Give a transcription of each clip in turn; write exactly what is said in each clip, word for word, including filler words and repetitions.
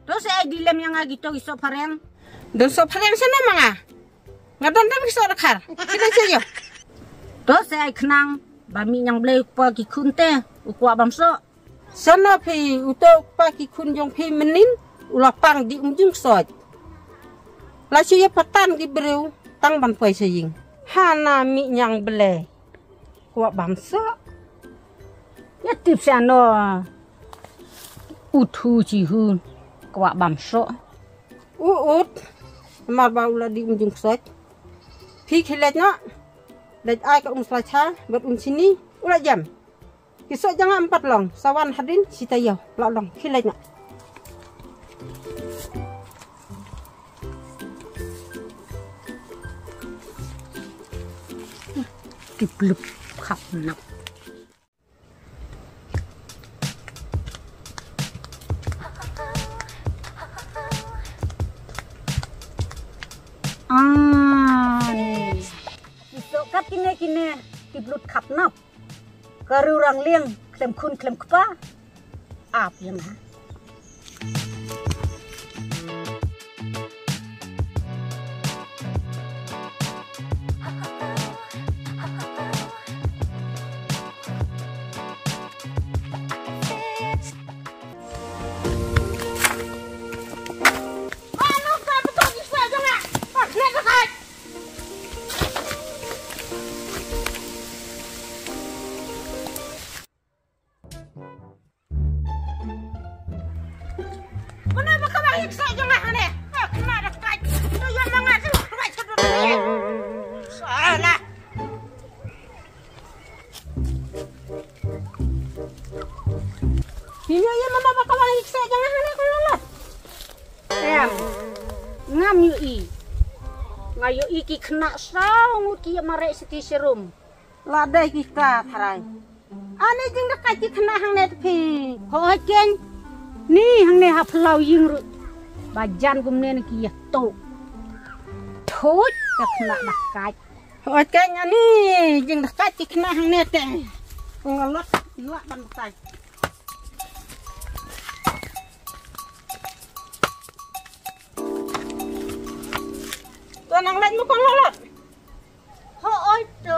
To sa ai dilem ïa nga kito ki soh phareng. Don soh phareng sha no ma nga. Nga don tam ki soh dkhar. Kine sa ïoh. To sa ai khnang ba mih ñiang blei u kpa ki khun te u kwah bam soh. Sha no phi uto u kpa ki khun jong phi mynnin u la pang di um jung soh. La shu ïa patan ki briew tang ban poi sha ïing. Hana mih ñiang blei. Kwah bam soh. Ïa tip sha no. Ut hu chi hu. Kwah bam soh. U ut. Mar ba u la di um jung soh. Phi khie leit noh. Leit ai ka um sla cha bad um chini. U la jam. Ki soh jong nga em pat long, sa wan hadien shi taïew, la long, khie leit noh. Ki blup khap nap. Ah, ni. Ki soh kat kine kine, ki blup khap nap. Ka riewrang lieng khlem khun khlem kpa. Ap ïa nga. Mano ba ka ba ïa ksa jong nga hangne? Ah, kena dah kai. Tu yang mangat tu, kai satu tu. Salah. Ïa, ïa, mano ba ka ba ïa ksa jong nga hangne, ka la. Em. Ngam ïohi. Nga ïohi ki khynnah saw ngut ki ïa mareh sha ki sharum. La dei kita tharai. Ani jingdakaid ki khynnah hangne te phi. Hooid keiñ. Ni hangne ha phyllaw ïing ruh. Ba jan kumne na ki ïa tuh. Thuid ka khynnah dakaid. Hooid keiñ ani jingdakaid ki khynnah hangne te. Nga lot, nga ban batai. To nang leit mo kong Lalot. Hooid to.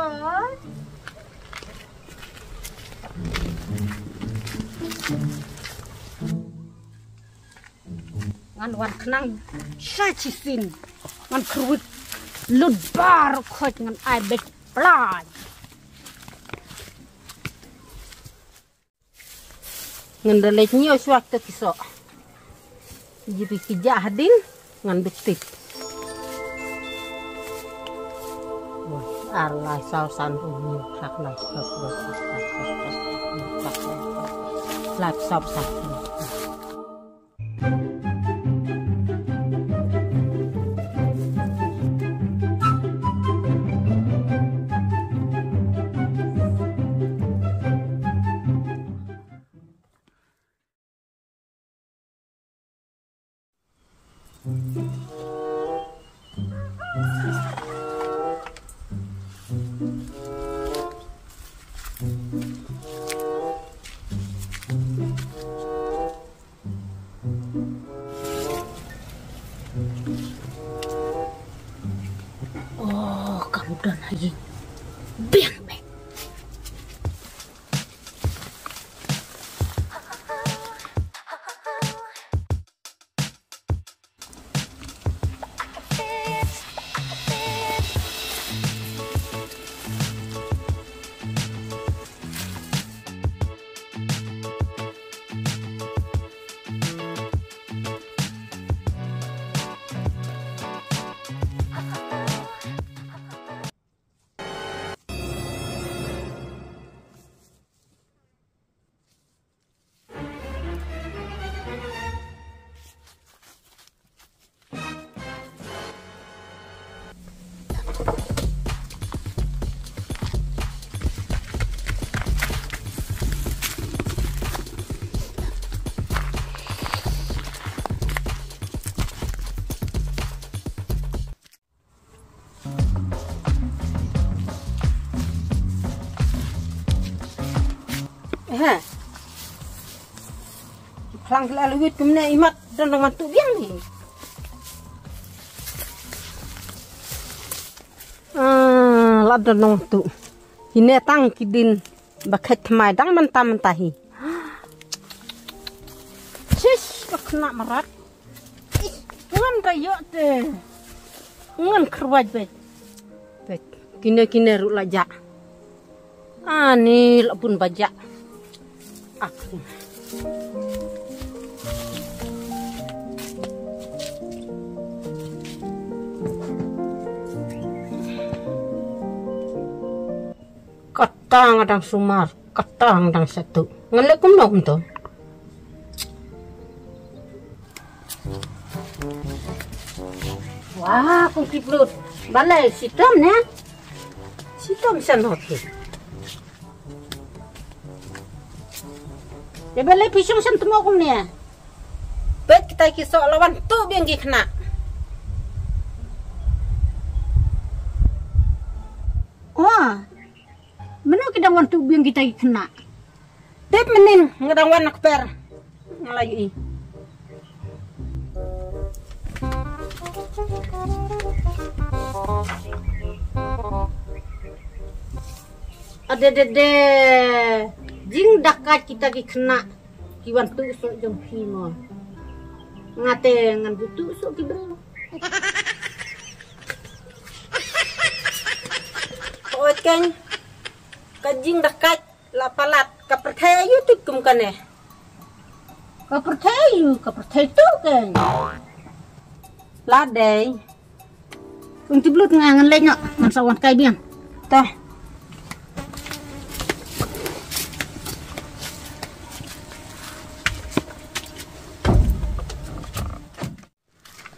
Ngan wan khnang sha shisien. Ngan kyrwit lut baroh khoit ngan ai beit plai. Ngan da leit ñiew shuwa kito ki soh. Ïa phi ki jah hadien ngan duk tip. Ar lai saw san u ñiew khlak lai. Lai saw san. Oh, kam don ha ïing. Biang beit. Ehe. Phlang la lwit kumne imat don nang mantu biang ni. Ah, la don nang mantu. Hine tang ki din ba khet mai dang manta manta hi. Sis, ba khna marat. Ih, ngan ka yok te. Ngan khrwaj bet. Bet. Kine kine ru la ja. Ani la bun ba ja. Ak. Kata nga dang sumar, kata nga dang satu. Ngan leh kumno kumto. Wah, kong ki blut. Balei sitom ne? Sitom san hot ki. Te balei phi shong san tmo kumne. Bet kita ki soh la wan tuh biang ki khynnah. Wah. Mano ki dang wan tuh biang kita ki khynnah. Tip mynnin nga dang wan na kper. Nga la ïohi. Adedede. Jingdakat kita ki khynnah. Ki wan tuh soh jong phi mo. Nga te ngan butuh soh ki bru. Oi keng. Ka jingdakat la palat ka pyrthei aïu tip kum kane. Ka pyrthei aïu, ka pyrthei tuh keng. La dei. Kong ki blut nga ngan leit noh, ngan sa wan kai biang. Tah.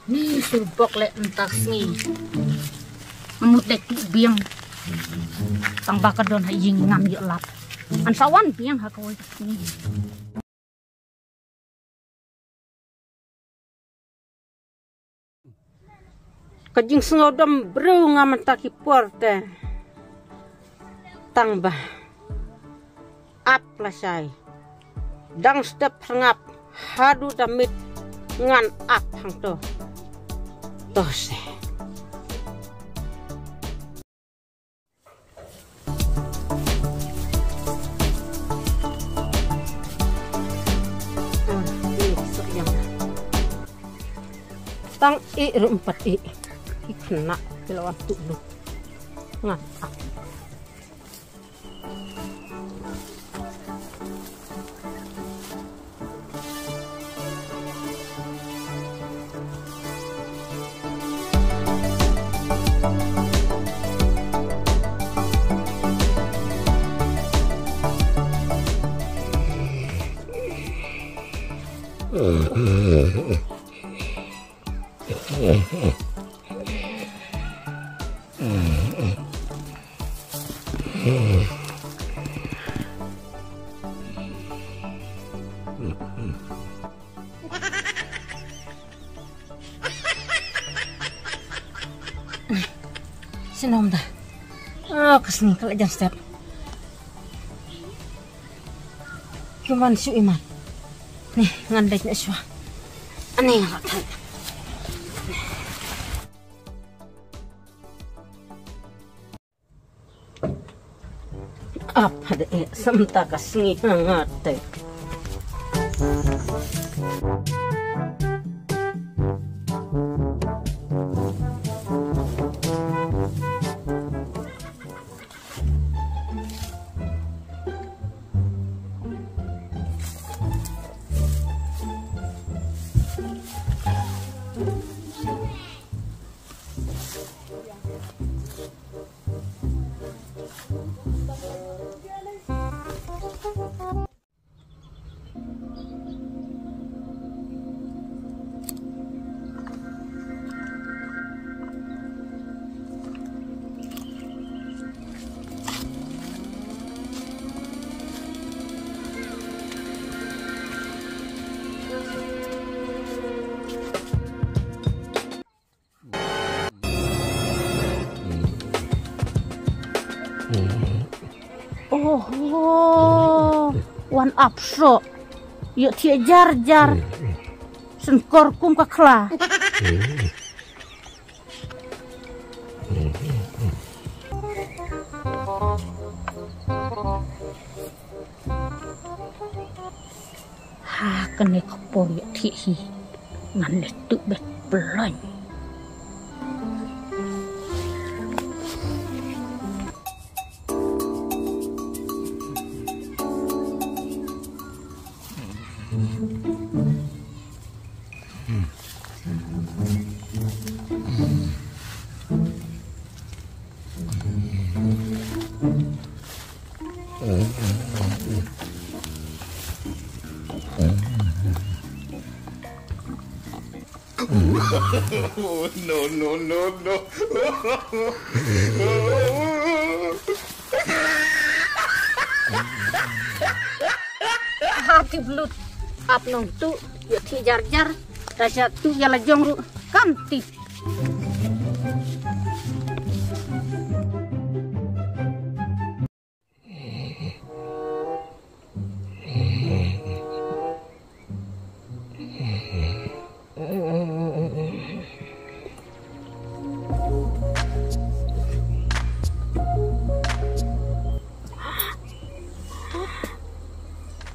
Ni sulbok leh mynta sngi. Nga mut leh tuh biang. Tang ba ka don ha ïing ngam ïoh lap. Ngan sa wan biang ha kawei ka sngi. Ka jingsngew dom briew nga mynta ki por te. Tang ba ap lashai. Dang step pyrngap haduh da miet ngan ap hangto. To se. Tang i ruh em pat i. Ki khynnah ki la wan tuh lut. Ngan ap. Shnong da. Oh, ka sngi ka la jan step. Ki wan shu imat. Ni, ngan leit noh shuwa. Ani nga la thait. Ap hada eh, sa mynta ka sngi ha nga te. Oho, wan ap soh. Ïoh thiah jar jar. Sngewkor kum ka khla. Ha kane ka por ïoh thiah hi. Ngan leh tuh bad ploiñ. No, no, no, no. Ha ti blut. Ap nong tu, ïoh thiah jar jar. Raja tu ïa la jong ruh. Kam ti.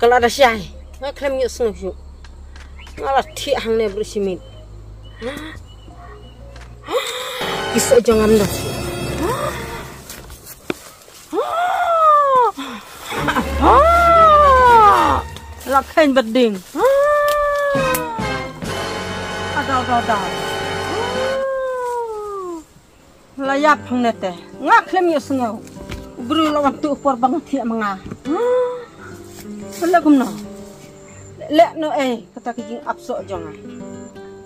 Ka la da shai, nga khlem ïohsngew shuh. Nga la thiah hangne briew shi miet. Ki soh jong nga ym don. La kheiñ bad ding. Adaw, daw, daw. La ïap hangne te. Nga khlem ïohsngew. U briew la wan tuh por ba nga thiah ma nga. Sa leh kumno? Leh noh ei kata ka jingap soh jong nga.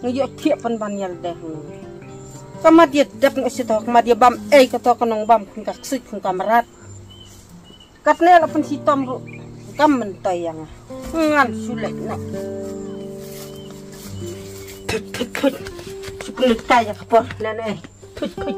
Nga ïoh thiah pynban ïa lade hangne. Ka mat ïa dep noh sha to, ka mat ïa bam ei kato ka nongbam khun ka ksuid khun ka mrad. Katne la pynshitom ruh. Kam myntoi ïa nga. Ngan shu leh noh. Thut, thut, thut. Shu pynleit kai ïa ka por. Leh noh ei. Thut, thut.